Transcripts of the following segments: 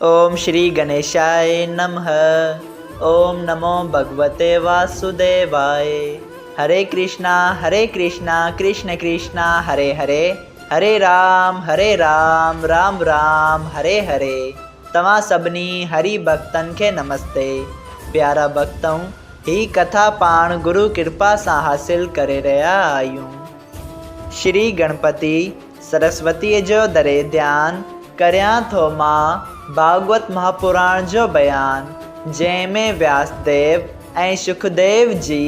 اوم شري گنيشاء نمه اوم نمو ڀڳوتي واسوديواء هري ڪرشنا هري ڪرشنا ڪرشن ڪرشنا هري هري هري رام هري رام رام رام هري هري توهان سڀني هري ڀڳتن کي نمستي پيارا ڀڳتؤ هي ڪٿا پاڻ گرو ڪرپا سان حاصل ڪري رهيا آهيون. شري گڻپتي سرسوتيء جو دري ڌيان ڪريان ٿو مان ڀاڳوت مهاپراڻ جو بيان، جنهن ۾ وياس ديو ۽ شڪديو جي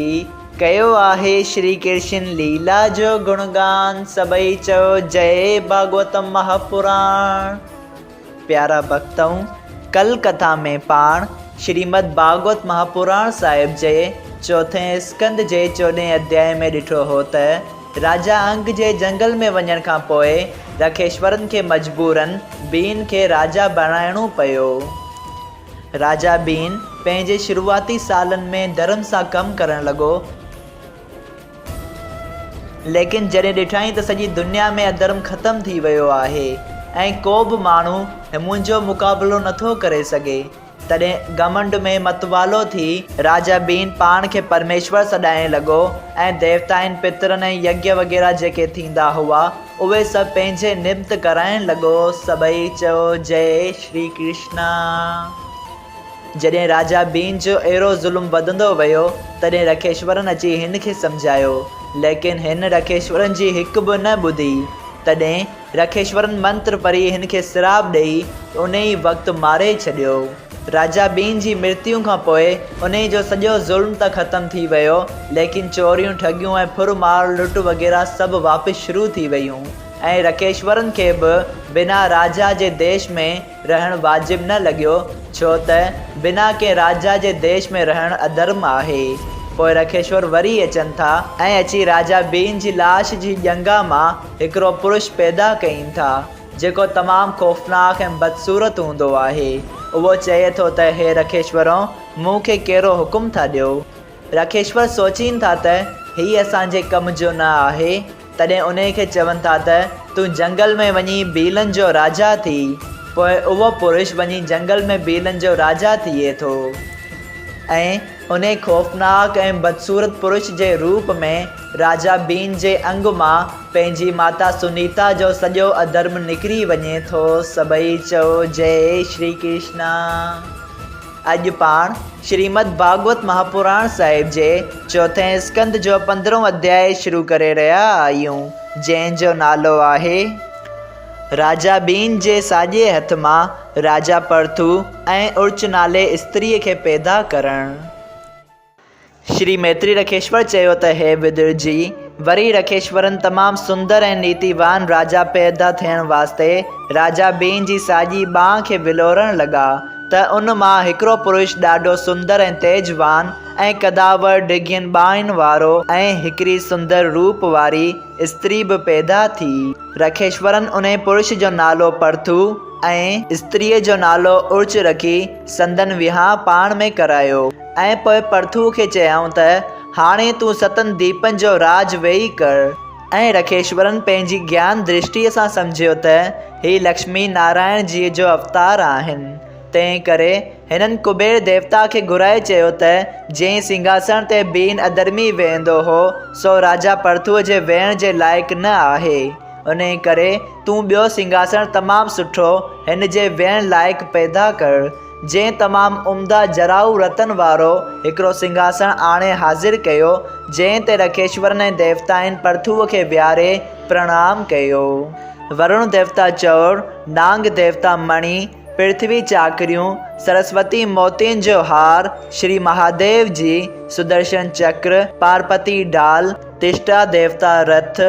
ڪيو آهي شري ڪرشن ليلا جو گڻگان سڀئي چئو جئي ڀاڳوت مهاپراڻ. پيارا ڀڳتؤ! ڪل ڪٿا ۾ پاڻ شريمد ڀاڳوت مهاپراڻ صاحب جي چوٿين اسڪنڌ جي چوڏهين اڌيائي ۾ ڏٺو هو ته راجا انگ جي جنگل ۾ وڃڻ کان پوء رکيشورن کي مجبورن ڀين کي راجا بڻائڻو پيو. راجا ڀين پنهنجي شروعاتي سالن ۾ ڌرم سان ڪم ڪرڻ لڳو. ليڪن جڏهن ڏٺائين ته سڄي دنيا ۾ اڌرم ختم ٿي ويو آهي ۽ ڪو به ماڻهو منهنجو مقابلو نٿو ڪري سگهي، تڏهن گهمنڊ ۾ متوالو ٿي، راجا ڀين پاڻ کي پرميشور سڏائڻ لڳو ۽ ديوتائن، پترن ۽ يگيه وغيره جيڪي ٿيندا هئا، اهي سڀ پنهنجي نمت ڪرائڻ لڳو. سڀئي چئو جئي شري ڪرشنا. جڏهن راجا ڀين جو اهڙو ظلم وڌندو ويو، تڏهن رکيشورن اچي هن کي سمجهايو، ليڪن هن رکيشورن جي هڪ به نه ٻڌي. تڏهن رکيشورن منتر پڙهي هن کي سراپ ڏيئي انهي وقت ماري ڇڏيو. راجا ڀين جي مرتيو کان پوء انهي جو سڄو ظلم ته ختم ٿي ويو، ليڪن چوريون، ٺڳيون ۽ ڦر مار، لٽ وغيره سڀ واپس شروع ٿي ويون ۽ رکيشورن کي به بنا راجا جي ديش ۾ رهڻ واجب نه لڳيو، ڇو ته بنا ڪنهن راجا جي ديش ۾ رهڻ اڌرم آهي. پوء رکيشور وري اچن ٿا ۽ اچي راجا ڀيم جي لاش جي ڄنگهه مان هڪڙو پرش پيدا ڪين ٿا، جيڪو تمام خوفناڪ ۽ بدصورت هوندو آهي. اهو چئي ٿو ته هي رکيشورو! مون کي ڪهڙو حڪم ٿا ڏيو؟ رکيشور سوچين ٿا ته هي اسان جي ڪم جو نه آهي، تڏهن انهي کي چون ٿا ته تون جنگل ۾ وڃي ڀيلن جو راجا ٿي. پوء اهو پرش وڃي جنگل ۾ ڀيلن جو راجا ٿئي ٿو ۽ انهي خوفناڪ ۽ بدصورت پرش جي روپ ۾ راجا ڀين جي انگ مان پنهنجي ماتا سنيتا جو سڄو اڌرم نڪري وڃي ٿو. سڀئي چئو جئي شري ڪرشنا. اڄ پاڻ شريمد ڀاڳوت مهاپراڻ صاحب جي چوٿين اسڪنڌ جو پندرهون اڌيائي شروع ڪري رهيا آهيون، جنهن جو نالو آهي. راجا ڀين جي ساڄي هٿ مان راجا پرٿو ۽ ارچ نالي استريء کي پيدا ڪرڻ. شري ميتري رکيشور چيو ته هي ودر جي! وري رکيشورن تمام سندر ۽ نيتيوان راجا پيدا ٿيڻ واسطي راجا ڀين جي ساڄي ٻانهن کي ولوڙڻ لڳا ته ان مان هڪڙو پرش ڏاڍو سندر ۽ تيجوان ۽ قداور ڊگهين ٻانهن وارو ۽ هڪڙي سندر روپ واري استري به پيدا ٿي. رکيشورن انهي پرش جو نالو پرٿو ۽ استريء جو نالو ارچ رکي سندن وهانء پاڻ ۾ ڪرايو. ۽ پوء پرٿوء کي چيائون ته، هاڻي تون ستن ديپن جو راڄ ويهي ڪر. ۽ رکيشورن پنهنجي گيان درشٽيء سان سمجهيو ته هي لڪشمي نارائڻ جيء جو اوتار آهن، تنهن ڪري هنن ڪبير ديوتا کي گهرائي چيو ته، جنهن سنگهاسڻ تي بين اڌرمي ويهندو هو، سو راجا پرٿوء جي ويهڻ جي لائق نه آهي. انهيء ڪري تون ٻيو سنگهاسڻ تمام سٺو هن جي ويهڻ لائق پيدا ڪر. جنهن تمام عمده جرائو رتن وارو هڪڙو سنگهاسڻ آڻي حاضر ڪيو، جنهن تي رکيشورن ۽ ديوتائن پرٿوء کي ويهاري پرڻام ڪيو. ورڻ ديوتا چؤر، نانگ ديوتا مڻي، پرٿوي چاڪريون، سرسوتي موتين جو هار، شري مهاديو جي سدرشن چڪر، پارپتي ڍال، تشٽا ديوتا رٿ،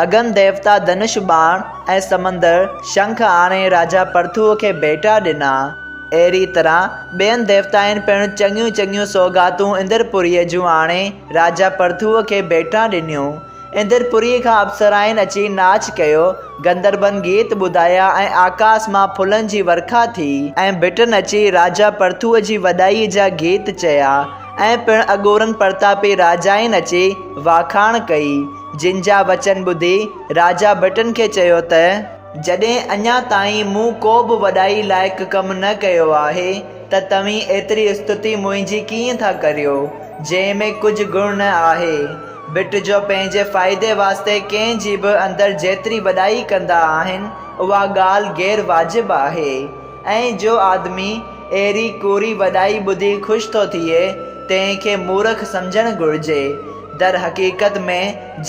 اگن ديوتا ڌنش ٻاڻ ۽ سمندر شنک آڻي راجا پرٿوء کي ڀيٽا ڏنا. اهڙي طرح ٻين ديوتائن پڻ چڱيون چڱيون سوغاتون اندرپوريء جون آڻي راجا پرٿوء کي ڀيٽا ڏنيون. اندرپوريء کان اپسرائن اچي ناچ ڪيو، گندربن گيت ٻڌايا ۽ آڪاس مان ڦلن جي ورکا ٿي ۽ ڀٽن اچي راجا پرٿوء جي وڏائيء جا گيت چيا. ۽ پڻ اڳورن پرتاپي راجائن اچي واکاڻ ڪئي، جن جا وچن ٻڌي راجا ڀٽن کي چيو ته. جڏهن اڃا تائين مون ڪو به وڏائي لائق ڪم نه ڪيو آهي ته توهين ايتري استتي منهنجي ڪيئن ٿا ڪريو، جنهن ۾ ڪجهه گڻ نه آهي. ڀٽ جو پنهنجي فائدي واسطي ڪنهن جي به اندر جيتري وڏائي ڪندا آهن، اها ڳالهه غير واجب آهي. ۽ جو آدمي اهڙي ڪوڙي وڏائي ٻڌي خوش ٿو ٿئي، تنهن کي مورک سمجهڻ گهرجي. در حقيقت ۾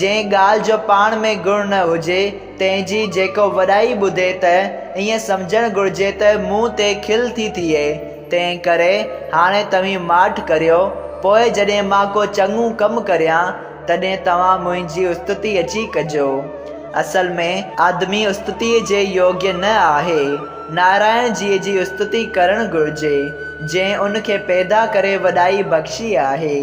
جنهن ڳالهه جو پاڻ ۾ گڻ نه هجي، تنهن جي جيڪو وڏائي ٻڌي ته ائين سمجهڻ گهرجي ته مون تي کل ٿي ٿئي، تنهن ڪري هاڻي توهين ماٺ ڪريو، پوء جڏهن مان ڪو چڱو ڪم ڪريان، تڏهن توهان منهنجي استتي اچي ڪجو. اصل ۾ آدمي استتيء جي يوگيه نه آهي. نارائڻ جيء جي استتي ڪرڻ گهرجي، جنهن ان کي پيدا ڪري وڏائي بخشي آهي.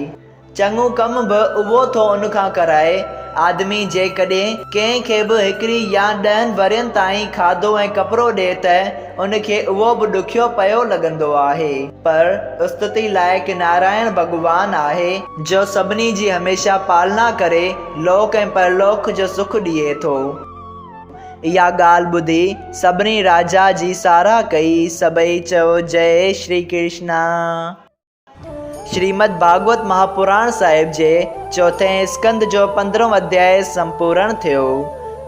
چڱو ڪم به اهو ٿو ان کان ڪرائي. آدمي جيڪڏهن ڪنهن کي به هڪڙي يا ڏهن ورهين تائين کاڌو ۽ ڪپڙو ڏئي ته ان کي اهو به ڏکيو پيو لڳندو آهي. پر استتي لائق نارائڻ ڀڳوان آهي، جو سڀني جي هميشه پالنا ڪري لوڪ ۽ پرلوڪ جو سک ڏئي ٿو. اها ڳالهه ٻڌي سڀني راجا جي ساراهه ڪئي. سڀئي چيو جئي شري ڪرشنا. شريمد ڀاڳوت مهاپراڻ صاحب جي چوٿين اسڪنڌ جو پندرهون اڌياء سمپورڻ ٿيو.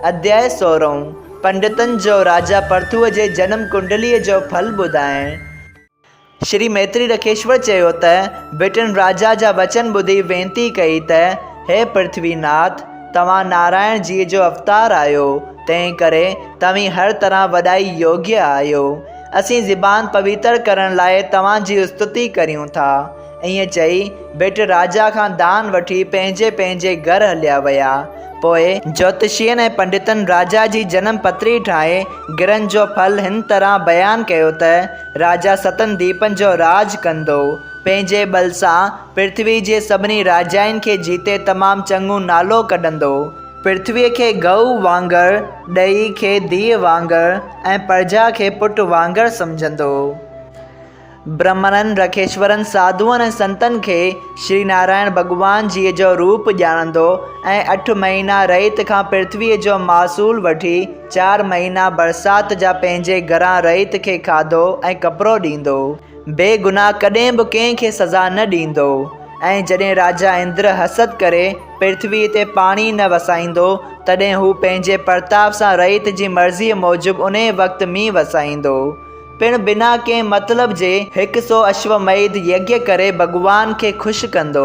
اڌياء سورهون، پنڊتن جو راجا پرٿوء جي جنم ڪنڊليء جو ڦل ٻڌائڻ. شري ميتري رکيشور چيو ته، ڀٽن راجا جا وچن ٻڌي وينتي ڪئي ته، هي پرٿوي ناٿ! توهان نارائڻ جيء جو اوتار آهيو، تنهن ڪري توهين هر طرح وڏائي يوگيه آهيو. اسين زبان پويتر ڪرڻ لاء توهان جي استتي ڪريون ٿا. ائين چئي، ڀٽ راجا کان دان وٺي پنهنجي پنهنجي گهر هليا ويا. پوء جوتشين ۽ پنڊتن راجا جي جنم پتري ٺاهي، گرهن جو ڦل هن طرح بيان ڪيو ته، راجا ستن ديپن جو راڄ ڪندو. پنهنجي ٻل سان پرٿوي جي سڀني راجائن کي جيتي تمام چڱو نالو ڪڍندو. پرٿويء کي گئو وانگر، ڏهي کي ڌيء وانگر ۽ پرجا کي پٽ وانگر سمجهندو. برهمڻن، رکيشورن، ساڌوئن ۽ سنتن کي شري نارائڻ ڀڳوان جيء جو روپ ڄاڻندو ۽ اٺ مهينا رعيت کان پرٿويء جو محصول وٺي چار مهينا برسات جا پنهنجي گهران رعيت کي کاڌو ۽ ڪپڙو ڏيندو. بي گناهه ڪڏهن به ڪنهن کي سزا نه ڏيندو ۽ جڏهن راجا اندر حسد ڪري پرٿويء تي پاڻي نه وسائيندو، تڏهن هو پنهنجي پرتاب سان رعيت جي مرضيء موجب انهيء وقت مينهن وسائيندو. پڻ بنا ڪنهن مطلب جي هڪ سو اشوميڌ يگيه ڪري ڀڳوان کي خوش ڪندو.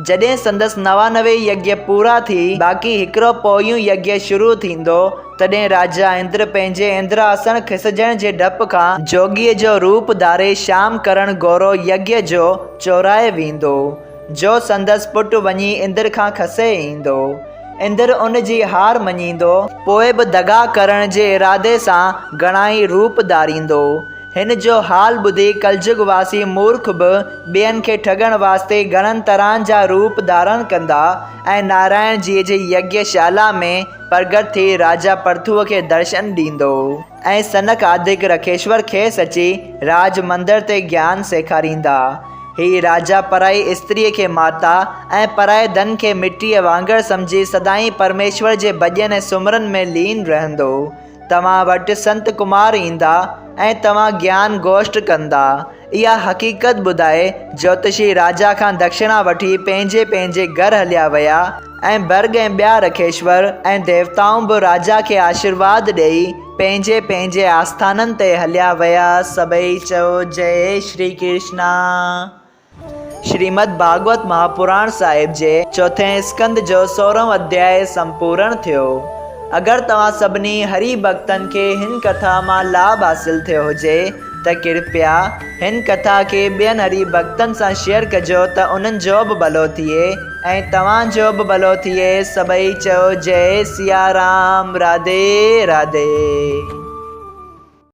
جڏهن سندس 99 يگيه پورا ٿي باقي هڪڙو پويون يگيه شروع ٿيندو، تڏهن راجا اندر پنهنجي اندر آسڻ کسجڻ جي ڊپ کان جوڳيء جو روپ ڌاري شام ڪرڻ گورو يگيه جو چورائي ويندو، جو سندس پٽ وڃي اندر کان کسي ايندو. اندر ان جي هار مڃيندو. پوء به دغا ڪرڻ جي ارادي سان گهڻائي روپ ڌاريندو. هن جو حال ٻڌي ڪلجگ واسي مورک به ٻين کي ٺڳڻ واسطي گهڻن طرحن جا روپ ڌارڻ ڪندا ۽ نارائڻ جيء جي يگيه شالا ۾ پرگهٽ ٿي راجا پرٿوء کي درشن ڏيندو ۽ سنڪ آدڪ رکيشور کيس اچي راج مندر تي گيان سيکاريندا. هي راجا پرائي استريء کي ماتا ۽ پرائي ڌن کي مٽيء وانگر سمجهي سدائين پرميشور جي ڀڄن ۽ سمرن ۾ لين رهندو. توهان وٽ سنت ڪمار ايندا ۽ توهان گيان گوشٽ ڪندا. اها حقيقت ٻڌائي جوتشي راجا کان دکشڻا وٺي پنهنجي پنهنجي گهر هليا ويا ۽ ڀرڳ ۽ ٻيا رکيشور ۽ ديوتائون به راجا کي آشيرواد ڏيئي پنهنجي پنهنجي آسٿانن تي هليا ويا. سڀئي چئو جئي شري ڪرشنا. شريمد ڀاڳوت مهاپراڻ صاحب جي چوٿين اسڪنڌ جو سورهون اڌياء سمپورڻ ٿيو. اگر توهان سڀني هري ڀڳتن کي هن ڪٿا مان لاڀ حاصل ٿيو هجي ته ڪرپيا هن ڪٿا کي ٻين هري ڀڳتن سان شيئر ڪجو ته انهن جو به ڀلو ٿئي ۽ توهان جو به ڀلو ٿئي سڀئي چئو جئي سيارام راڌي راڌي.